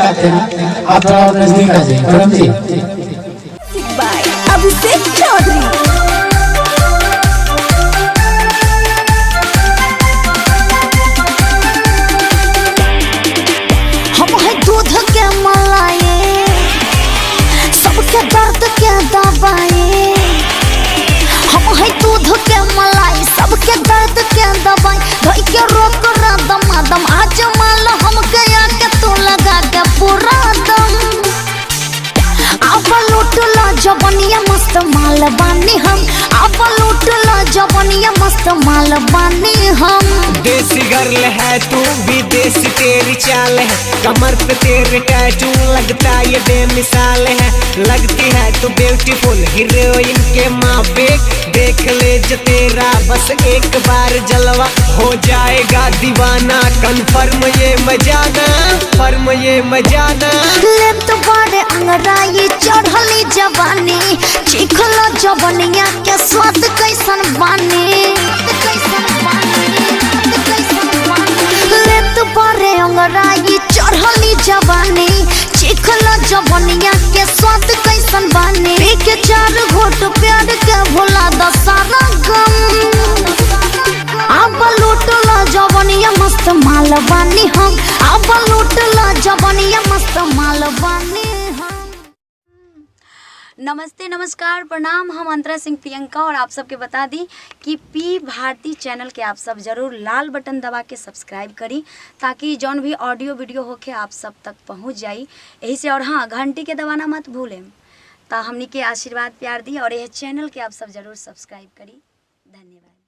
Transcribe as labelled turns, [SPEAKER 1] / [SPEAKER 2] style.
[SPEAKER 1] आते हैं, आप थोड़ा और नजदीक आ जाइए परम जी।
[SPEAKER 2] बाय अभिषेक चौधरी। हम है दूध के मलाई, सबके दर्द के दवाई। हम है दूध के मलाई, सबके दर्द के दवाई। धोई के रोक रा दमा दम, आज माल हम गया के तू लगा के पूरा दम। अब लूट लो जवनिया मस्त माल बानी हम, अब लूट लो जवनिया मस्त माल बानी हम।
[SPEAKER 3] देसी गर्ल है तू भी, देसी तेरी चाल है, कमर पे तेरे टैटू लगता ये बेमिसाल है। लगती है तू ब्यूटीफुल हीरोइन के माफिक, देख ले जो तेरा बस एक बार जलवा, हो जाएगा दीवाना कंफर्म ये मजाना, फर्म ये मजाना।
[SPEAKER 2] ले तो बड़े अंगराई चढ़ली जवानी, चिखल जवनिया के स्वाद कैसन बानी, कैसन बानी, कैसन बानी। ले तो बड़े अंगराई चढ़ली जवानी, चिखल जवनिया के स्वाद कैसन बानी। पी के चार घोट प्यार के भुला द सारा गम। अब लूट लो जवनिया मस्त माल बानी हम, अब लूट लो जवनिया मस्त माल बानी हम।
[SPEAKER 4] नमस्ते, नमस्कार, प्रणाम। हम अंतरा सिंह प्रियंका और आप सबके बता दी कि पी भारती चैनल के आप सब जरूर लाल बटन दबा के सब्सक्राइब करी, ताकि जौन भी ऑडियो वीडियो होके आप सब तक पहुंच जाई यही से। और हाँ, घंटी के दबाना मत भूलें। ता हमनी के आशीर्वाद प्यार दी और यह चैनल के आप सब जरूर सब्सक्राइब करी। धन्यवाद।